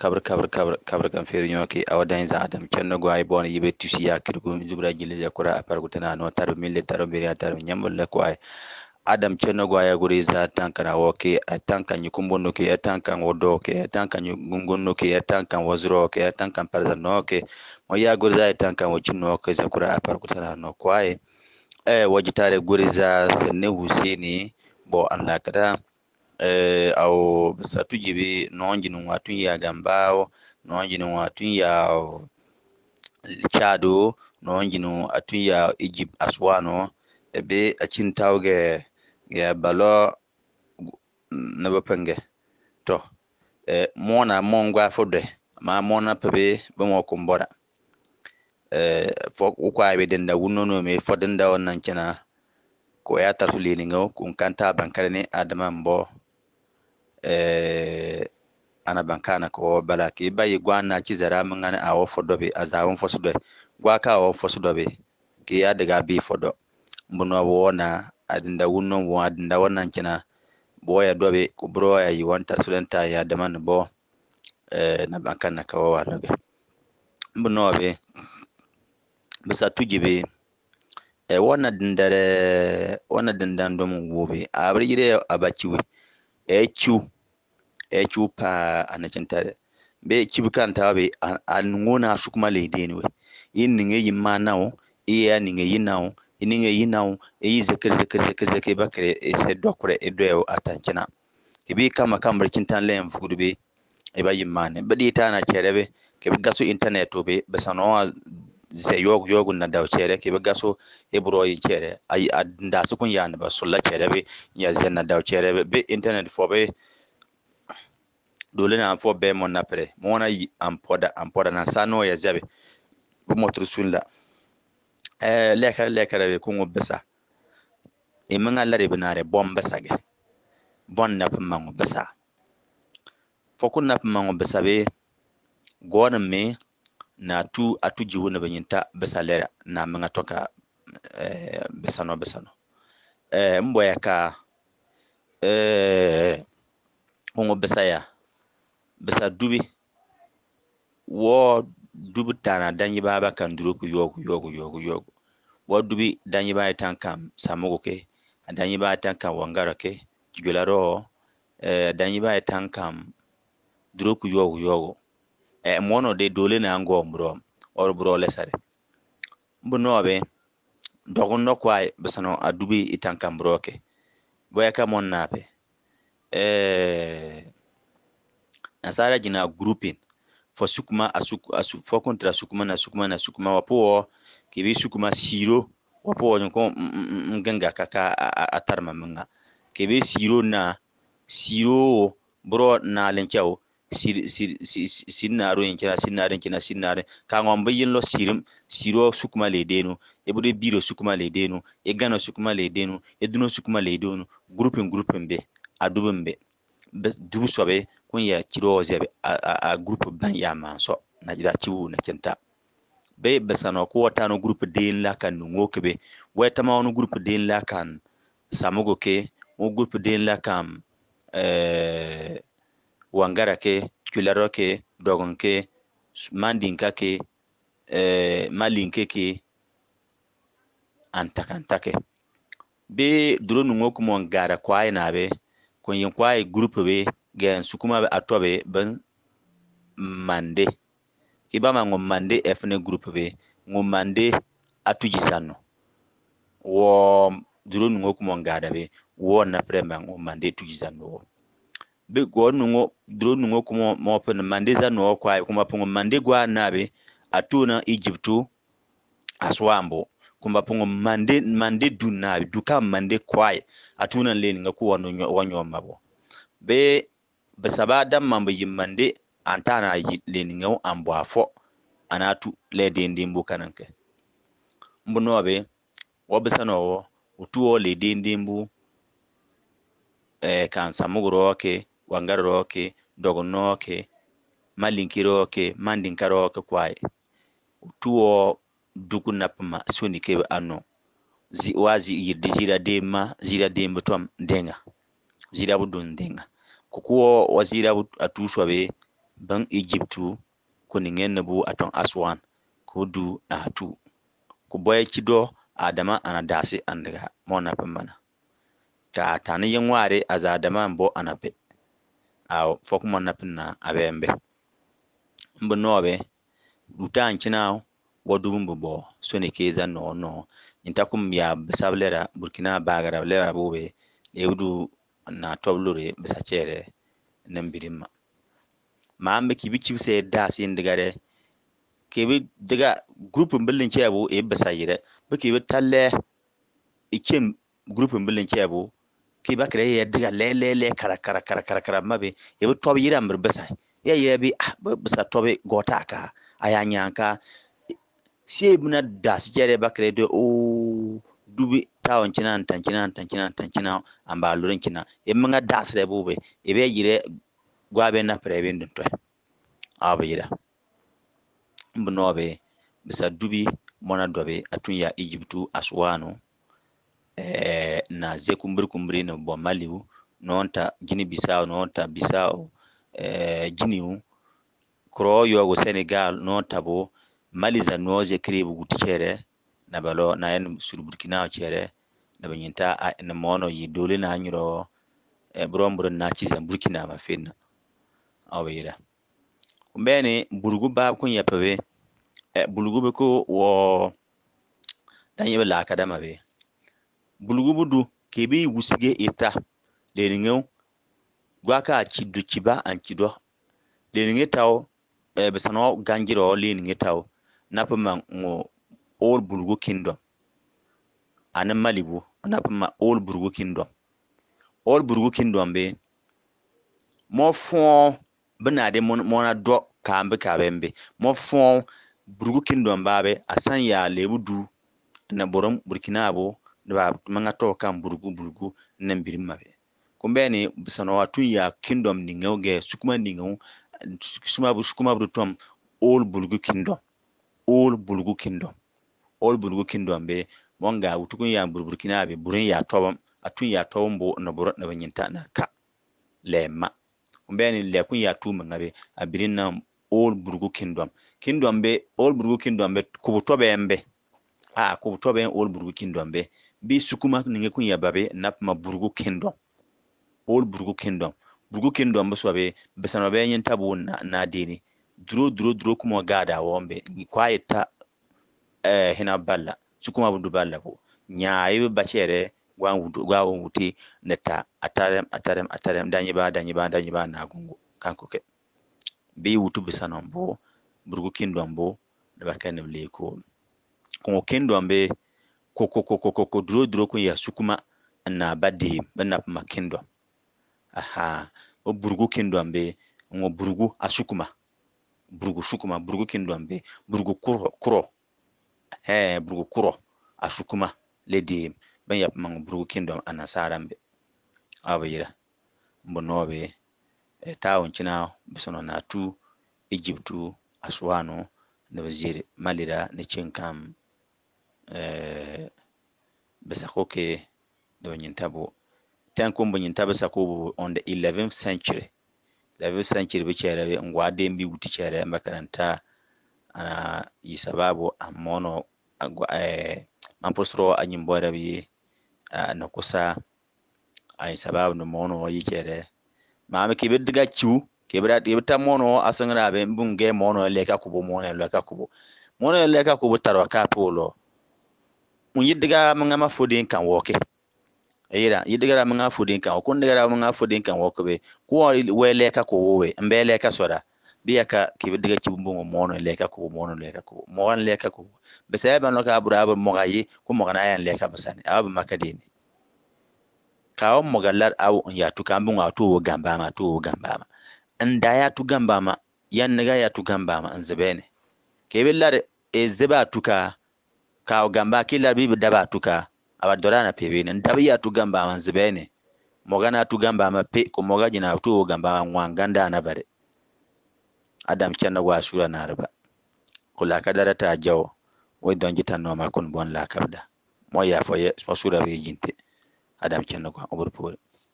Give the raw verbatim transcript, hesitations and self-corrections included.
kabr, kabr, kabr, kabr kan feri nyoke, awa dainza Adam Chenne Guaye bon yibe tusi ya kirgu, zubra jili ze kura apar gutana no, tarbi mille, tarbi biri, tarbi nyambul le kwai. Adam Chenne Guaye guri za tankan awoke, a tankan nyukumbunduke, a tankan wodoke, a tankan nyugungunduke, a tankan wazroke, a tankan parzanoke, mo ya guri za tankan wachinnoke, ze kura apar gutana no kwai. E, wajitare guri za Senne Huseni, bo an lakada. E, aw bisa tujibi, nonjinu atun ya Gambao, nonjinu atun ya Chado, nonjinu atun ya Egypt Aswano, ebe achin tawge ya balo na bapenge. To, e, mona mongwa fode, ma mona pebe be mo kumbora. E, fo ukwa be denda wunno no me fo denda wonnan kena. Ko ya tasu leni ngo kun kanta bankare ni adama mbo. E, ana bankana ko bala ki ba yi gwana ki zara mangana awo fodo be, aza won fosudo. Gwa ka awo fosudo be. Ki ya daga bi fodo. Mbuno wona adinda wunno wo adinda wonnan kena. Bo ya dobe ku bro ya yi wanta sulenta ya daman bo. E, na bankana ka wo wala be. Mbuno be. Bisa tujibi. E, wona dindare, wona dindan dom wobe. Abri yire abachiwi. E chu. E chu pa ana chintare. Be chibi kanta be, a, a nungo na sukuma le deni we. I ninge yi mana wo, i ya ninge yi na wo, i ninge yi na wo, i yi zekere, zekere, zekere, zekere, bakere, e se dokure, e do e wo atanchina. Ki bi kama kamre chintan le mfukuri be. E ba yi mane. Be di tana chere be. Ki bi gasu internet wo be. Be sano wa ze yog, yog na daw chere. Ki bi gasu e buro yi chere. Ay, a nda sukun ya na ba sula chere be. Ya ze na daw chere be. Be internet fo be. Dole na fo be mo na pre. Mo na yi ampoda, ampoda na sano ya zebe. Bu mo tru sun la. E, lekar, lekar be kungu bisa. E menga lari binare bom bisa ge. Bon na pe mangu bisa. Fokun na pe mangu bisa be. Gona me na tu atu jiwu na benyinta bisa lera na menga toka, e, bisa no, bisa no. E, mbo ya ka, e, kungu bisa ya. Bisa dubi. Wo dubi tana danyi baba kan duru ku yogu, yogu, yogu, yogu. Wo dubi danyi ba itan kam samugo ke. Danyi ba itan kam wangara ke. Jula ro. E, danyi ba itan kam duru ku yogu, yogu. E, mono de dole na ngo mbro. Or bro lesare. Mbuno be. Dogon no kwai, bisa no adubi itan kam bro ke. Bo ya ka mon na pe. E, nasara jina grouping. Fo sukuma, a suk-, a su-, fo kontra sukuma na sukuma na sukuma, wapo wo, ki bi sukuma siro, wapo wo nko, m-, m-, m-, ngenga kaka a, a, a tarma menga. Ki bi siro na, siro wo, bro na lenchao, sir, sir, sir, sir, sir na ro nchina, sir na ro nchina, sir na ro. Ka ngom be yin lo sirim, siro sukuma le denu, e bude biro sukuma le denu, e gano sukuma le denu, e duno sukuma le denu, grouping, grouping be, adubin be. Bes, dubu sobe, kun ya chiro zebe, a, a, a group ban ya manso, na jida chiwu na chenta. Be, besano ko watano group den la kan nungo ke be, wetama wano group den la kan samugo ke, o group den la kan, e, wangara ke, chularo ke, dogon ke, s-, mandinka ke, e, malinke ke, antaka, antake. Be duro nungo kumo ngara kwai na be, kunyin kwai group be, gen sukuma be atobe, ben mande. Ki ba ma ngo mande efne group be, ngo mande atuji sano. Wo duro nungo kumo ngara be, wo na pre ma ngo mande tuji sano wo. Be go nungo, duro nungo kumo mo pen mande sano kwai, kuma pungo mande gwa na be, atuna Egyptu, aswambo. Kuma pungo mande, mande duna be, duka mande kwai, atuna leni nga kuwa no nyo, wa nyo mabo. Be, be saba dam mambo yi mande, antana yi leni nga ambo afo, anatu le den den bu kananke. Mbuno be, wo bisa no wo, utu wo le den den bu, e, kan samuguro ke, wangaro ke, dogono ke, malinkiro ke, mandinka ro ke kwai. Utu wo duku napma soni ke ano. Zi, wa zi yirdi zira demma, zira dembu tom denga. Zira bu dun denga. Kukuo wa zira bu atuso be, Bɛŋ Egypt, ko ni ŋɛn ni bu atɔŋ Aswan, ko du a tu. Ko bɔi ci dɔ, adama ana dasi andiga, mɔ na pɛ mana. Ta tani yɛŋ wari, aza adama mbɔ ana pɛ. Aw, fɔk mɔ na pɛ na abɛ mbɛ. Mbɛ nɔ bɛ, ruta nchina, wa dubu mbɛ bɔ, so ni kɛ za nɔ nɔ. Nta kum ya bɛ sab lɛra, Burkina bagara lɛra bo bɛ, lɛ bu du na tɔb lori bɛ sa cɛrɛ, na mbiri ma. Ma mbɛ ki bi ci bi sɛ dasi ndiga dɛ. Kɛ bi diga group mbili nchɛ bo, e bɛ sa yirɛ. Bɛ kɛ bi talɛ, i cem group mbili nchɛ bo. Kɛ ba kɛrɛ yɛ diga lɛ, lɛ, lɛ, kara, kara, kara, kara, kara, ma bɛ. E bi tɔb yirɛ mbiri bɛ sa. Yɛ, yɛ bi, ah, bɛ, bɛ sa tɔb gɔta ka. A ya nyanka. Sie bi na dasi cɛrɛ ba kɛrɛ dɛ, o, dubi, ta o nchina, nta nchina, nta nchina, nta nchina, amba lori nchina. E mɛŋa dasi rɛ bo bɛ. E bɛ yirɛ gua bɛ na pɛrɛ bɛ ndun tɔɛ. A bɛ yirɛ. Mbɛ nɔ bɛ, bɛ sa dubi, mɔ na dɔ bɛ, atun ya Egypt, Aswanu, eh, na ze kumbiri kumbiri ni bɔ Maliw, nɔ nta Gini Bisau, nɔ nta Bisau, eh, Giniw, kro yɔgu Senegal, nɔ nta bo, Mali za nɔ ze kiri bu guti cɛrɛ, na balo, na yɛn suru Burkina cɛrɛ, na bɛ nyinta, a, na mɔnɔ yi dole na nyiro, eh, bro mbro na ci zan Burkina ma fina. A bɛ yirɛ. Kumbɛni, burugu ba kun ya pɛ bɛ, eh, burugu bɛ ko wɔ, dan yɛ bɛ la ka dama bɛ. Burugu bu du, kɛ bi wusige ita, lɛ ni ŋɛw, gua ka ci du ci ba an ci dɔ. Lɛ ni ŋɛ tao, eh, bɛ sa nɔ ganjiro lɛ ni ŋɛ tao. Na pɛ ma ŋɔ Old Burugu Kingdom. Ani Mali bu, na pɛ ma Old Burugu Kingdom. Old Burugu Kingdom bɛ, mɔ fɔɔ, bɛ na de mɔ, mɔ na dɔ ka mbɛ ka bɛ mbɛ. Mɔ fɔɔ, Burugu Kingdom ba bɛ, a san ya lɛ bu du, na borom Burkina bo, na ba mɛŋa tɔ kan burugu, burugu, na mbiri ma bɛ. Kumbɛni, bɛ sa nɔ atun ya kingdom ni ŋɛw gɛ, sukuma ni ŋɛw, sukuma bu, sukuma bu du tɔm, Old Burugu Kingdom. Old Burugu Kingdom. Old Burugu Kingdom bɛ, mɔ nga wutukun ya bur Burkina bɛ, burin ya tɔbam, atun ya tɔbam bo, na bur na bɛ nyinta na ka. Lɛ ma. Kumbɛni lɛ kun ya tu mɛŋa bɛ, a birin na Old Burugu Kingdom. Kingdom bɛ, Old Burugu Kingdom bɛ, kubu tɔ bɛ mbɛ. A, kubu tɔ bɛ Old Burugu Kingdom bɛ. Bi sukuma ni ŋɛ kun ya ba bɛ, na pɛ ma Burugu Kingdom. Old Burugu Kingdom. Burugu Kingdom bɛ sɔ bɛ, bɛ sa nɔ bɛ nyinta bo na, na deni. Duro, duro, duro kumɔ gada wɔ mbɛ. Kwa ita, eh, hina bala. Sukuma bu du bala bo. Nya, ibi ba cɛrɛ, gwa wuti, gwa wuti, neta, atarem, atarem, atarem, danyi ba, danyi ba, danyi ba, na gungu. Kan ko kɛ. Bi wutu bɛ sa nɔ bo, Burugu Kingdom bo, na ba kɛ ni bile ko. Ko Kingdom bɛ, ko, ko, duro, duro kun ya sukuma, na ba di, bɛ na pɛ ma Kingdom. Aha, o Burugu Kingdom bɛ, ŋɔ Burugu a sukuma. Burugu sukuma, Burugu Kingdom bɛ, Burugu kuro, kuro. He, Burugu kuro, a sukuma, lɛ di, bɛ ya pɛ ma ŋɔ Burugu Kingdom, a nasara mbɛ. A bɛ yira. Mbɛ nɔ bɛ, eh, tao nchina, bɛ sa nɔ na tu, Egypt, Aswanu, na bɛ ziri, Mali ra, na Chinkam, eh, bɛ sa ko kɛ, da bɛ nyinta bo. Tɛn ko bɛ nyinta bɛ sa ko bo on the eleventh century. Eleventh century bɛ cɛrɛ bɛ ngwa dee mbi wuti cɛrɛ makaranta. Ana yi sababu a mɔnɔ, a gwa, eh, man posro a nyimbɔra bɛ, a na kusa. A yi sababu ni mɔnɔ yi cɛrɛ. Ma mi kɛ bɛ diga cu, kɛ bɛ da, kɛ bɛ ta mɔnɔ a sɛŋra bɛ, mbunge mɔnɔ lɛ ka kubo, mɔnɔ lɛ ka kubo. Mɔnɔ lɛ ka kubo tarwa ka polo. Un yi diga manga ma fodin kan wɔke. Ira, yi diga ra manga fodin kan, kun diga ra manga fodin kan wɔke bɛ. Ko wɛ lɛ ka kubo bɛ, mbɛ lɛ ka sora. Bi ya ka, kɛ bɛ diga cu mbunge mɔnɔ lɛ ka kubo, mɔnɔ lɛ ka kubo. Mɔnɔ lɛ ka kubo. Bɛ sɛ ban lɔ ka bura bɛ mɔga yi, ko mɔga na yan lɛ ka bɛ sani. A bɛ maka dini. Ka o mɔga lar a o n ya tu ka mbunge a tu o gamba ma, tu o gamba ma. Nda ya tu gamba ma, yan niga ya tu gamba ma, nzibene. Kɛ bɛ lar e ziba tu ka, ka o gamba ki lar bi bɛ daba tu ka, a ba dora na pebene. Nda bi ya tu gamba ma, nzibene. Mɔga na tu gamba ma pe, ko mɔga jina tu o gamba ma, ngwa ganda na bare. Adam cɛn na gwa sura na riba. Ko la ka dara ta jaw, wɛ dɔn jita nɔ ma kun bɔn la ka bda. Mɔ ya fɔ yɛ, mɔ sura bɛ jinte. Adam cɛn na gwa, obur pore.